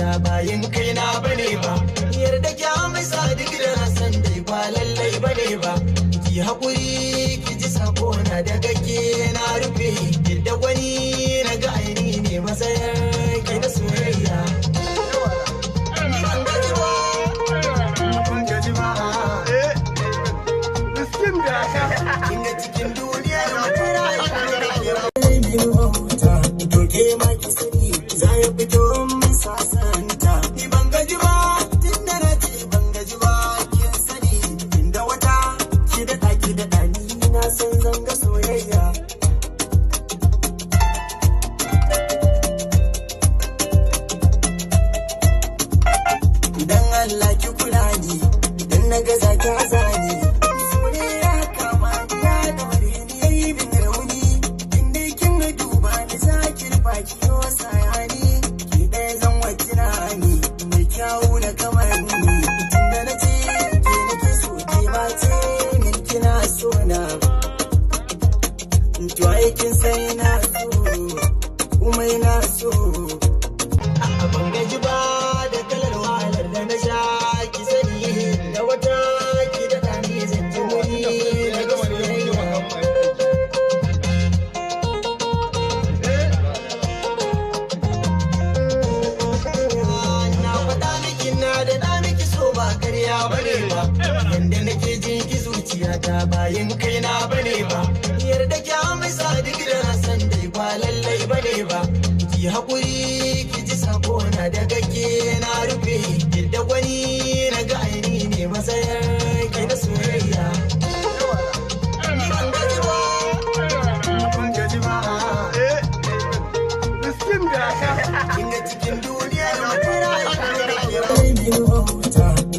zuciyata bayan kai na bane ba. Yarda ki amsa duk da na san dai ba lallai bane ba. Ki haƙuri ki ji sako na daga ke na rufe. Yadda gwani na ga aini ne matsayar ki na soyayya. Ni ban gaji ba, ban gaji ba. Miskin da ka. Kinga cikin duniyar madara to ke ma ki sani za ya fito mun sasanta. Ni ban gaji ba, tunda na ce ban gaji ba, kin sani inda wata ki daɗa ki daɗa, ni na san zanga soyayya. Dan Allah ki kula ni, idan na gaza ki azani. Sune ya kama ni ya daure ni yayi bin rauni. Inda kin ga duba ni za ki rufa ki yo sayani. Ki ɗaya zan wa ni mai kyawu na kamar ni. Tunda na ce ke nake so, ke ma ce min kina so na. To ai kin san ina so, kuma ina so. A'a, ban gaji ba da kalar wahalar da na sha, ki sani da wata ki daɗa ni zan ji wani daga soyayya. Na faɗa miki na da ɗa miki so ba karya bane ba. Yanda nake jin ki zuciyata bayan kai na bane ba. Yarda ki amsa duk da na san dai ba lallai bane ba. Ki haƙuri ki ji sako na daga ke na rufe. Yadda gwani na ga aini ne matsayar ki na soyayya. Ni ban gaji ba, ban gaji ba. Miskin da ka. Kinga cikin duniyar madara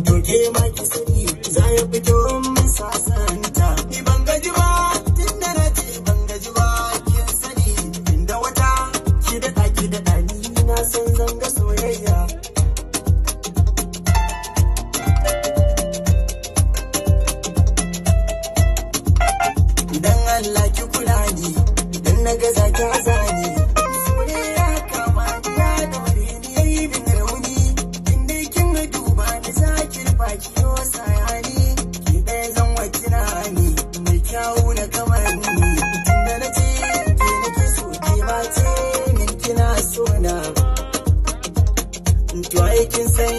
to ke ma ki sani za ya fito mun sasanta. Ni ban gaji ba, tunda na ce ban gaji ba, kin sani inda wata ki daɗa ki daɗa, ni na san zanga soyayya. Dan Allah ki kula ni, idan na gaza ki azani. Sune ya kama ni ya daure ni yayi bin rauni. Inda kin ga duba ni za ki rufa ki yo sayani. Ki ɗaya zan wa ni mai kyawu na kamar ni. Tunda na ce ke nake so, ke ma ce min kina so na. To ai kin san